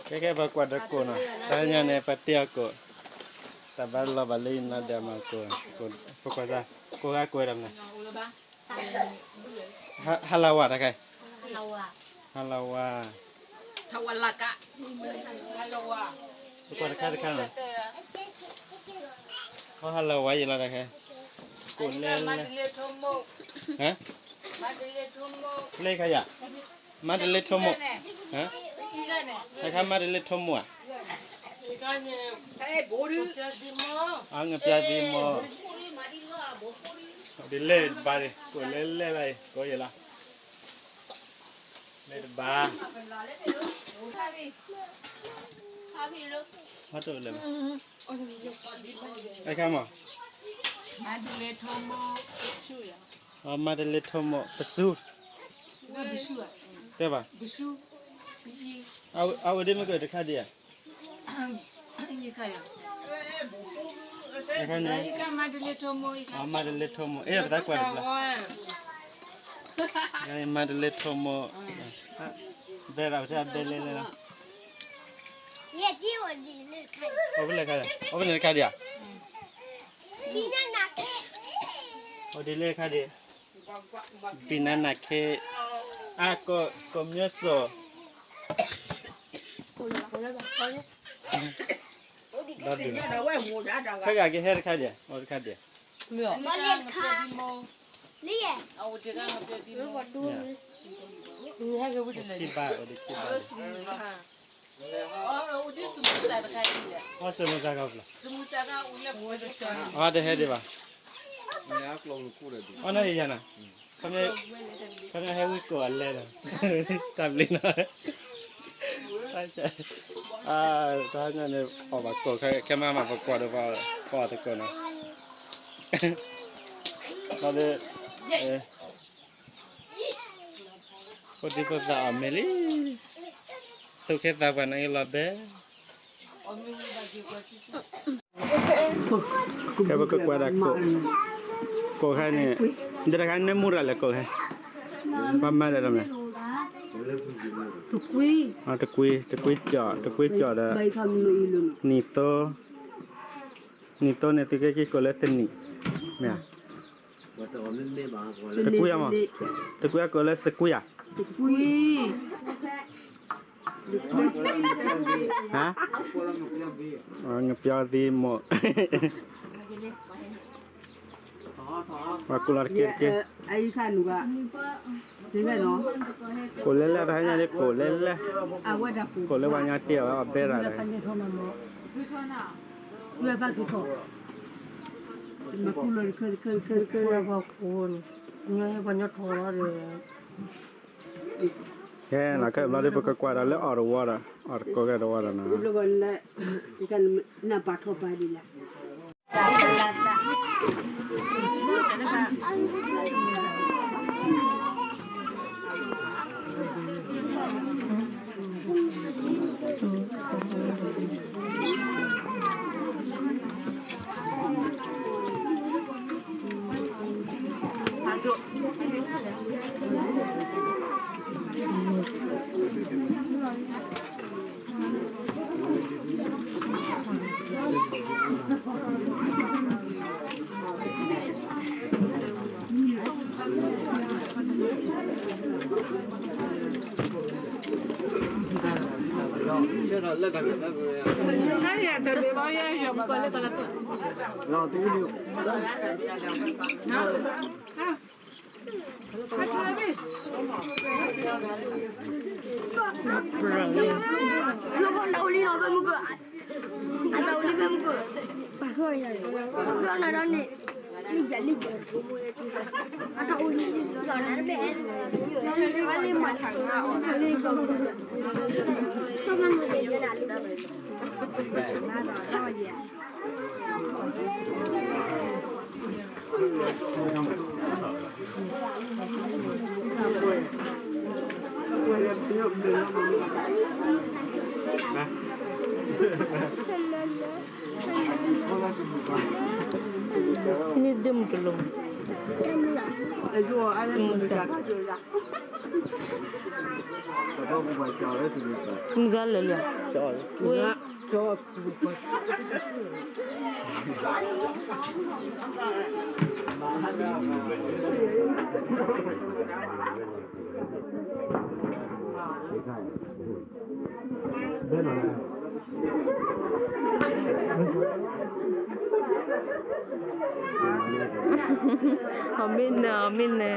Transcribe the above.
ကဲကဲ ပကွၢ်တကိးနီၤ, တၢ်ညါန့ၣ် ပတ့အီၤကိး, တၢ်ဘၣ်လီၤဘၣ်လၢယနီၢ်ဒဲးမၤကိး, ပကွၢ်စၢ်, ကိးဂၤကိးဝဲဒၣ်မနုၤ, ဟါလဝါတခါ, ဟါလဝါ, ပကွၢ်တခါတခါနီၤ, ဟါလဝါယံၤလီၤတခါ, ကိးလဲၤလဲၤ, ဟါ, လဲၤခါယၤ မၤတလဲၤထိမိၣ်, တခါမၤတလဲၤထိမိၣ်ဧါ, အငပျီသံမိၣ်, ဒ်လဲၣ်တဘၣ်ဒံး ကိးလဲၤလဲၤလၢအံၤ ကိးယဲလီၤ, လဲၤတဘၣ်, ဟါတလဲၤ, အခါမး မၤတလဲၤထိမိၣ်, ပစူ, တဲဘၣ်, အဝဲဒ်မ့ၢ်ကတခါဒံးဧါ, အခါန့ၣ်, မၤတလဲၤထိမိၣ်, အဲၣ်ပသးကွၢ်တဘျီ, မၤတလဲၤထိမိၣ်, ဘဲဒၣ်ပတဲဘဲလဲၤလဲၤလီၤ, အိၣ်ဖဲလဲၣ်ခါ, အိၣ်ဖဲန့ၣ်တခါဒံးဧါ, အိၣ်ဒ်လဲၣ်ခါဒံး, ပံနါနၤခ့, အကိး, ကိးမၠိစိး, ဒီးဒုး, ခဲဂၤကဟဲတခါဒံး, အိၣ်တခါဒံး, ခံဘၣ်, အိၣ်ဒံးခံဘၣ်, အီၣ်စမူစါခီဖျိ, အီၣ်တဟဲဒံးဘၣ်, အီၣ်နီၢ်ယၤနၤ, ခီပညီဟဲဝံကိးအလဲဒီး, တၢ်ဘျုးနီၤ, တၢ်ညါန့ၣ် အီၣ်ဘၣ်ကိးခဲမးမး ပကွၢ်ဒီးပှၤအီၣ်သကိးနီၤ, ဒီး ဖိဒံဖိသၣ်အီၣ်မ့ၤလံ, သူၣ်ခ့သးပှၢ်န့ၣ်လီၤဘဲ, ကဲပကကွၢ်ဒၣ်ကိး, ကိးခါန့ၣ်, ဒီးတခါန့ၣ်မူရၤလဲၣ်ကိးခါ, ပှၤမၤဒီးတမ့ၢ်, တကွံ, တကွံကၠီၣ်, တကွံကၠီၣ်ဒီး, နံၣ်သိ, နံၣ်သိန့ၣ် သုကဲက့ၤကိးလၢသနံၣ်, မ့ၢ်ဧါ, တကွံအမး, တကွံအကိးလၢသကွံဧါ, ဟါ, ငပျီသံမိၣ်, ပှၤကိးလီၤတက့ၢ်တက့ၢ်, ကိးလဲၤလဲၤတဟါညါန့ၣ် ကိးလဲၤလဲၤ, ကိးလၢပှၤညါတ့ၢ်အီၤဝဲအီၣ်ဘဲရၤဒီး, ပှၤကူလီၤတခါတခါတခါတခါပှၤကိးန့ၣ်, ပှၤညီထီၣ်လီၤဒီး ကဲနီၤ ခဲဘျီဒ်ပကကွၢ်ဒီးလၢအီၣ်တဝီဒီး အီၣ်တကိးကဲတဝီဒီးနီၤ, နဘၣ်ထီၣ်ဘၣ်ဒ်လဲၣ်. န့ၣ်ဒ့မုၢ်တလိၤ, စမုစါ, စမုစါလၢာ်လံ, ဝဲ အမ့ၢ်နၢၤ, အမ့ၢ်နၢၤ.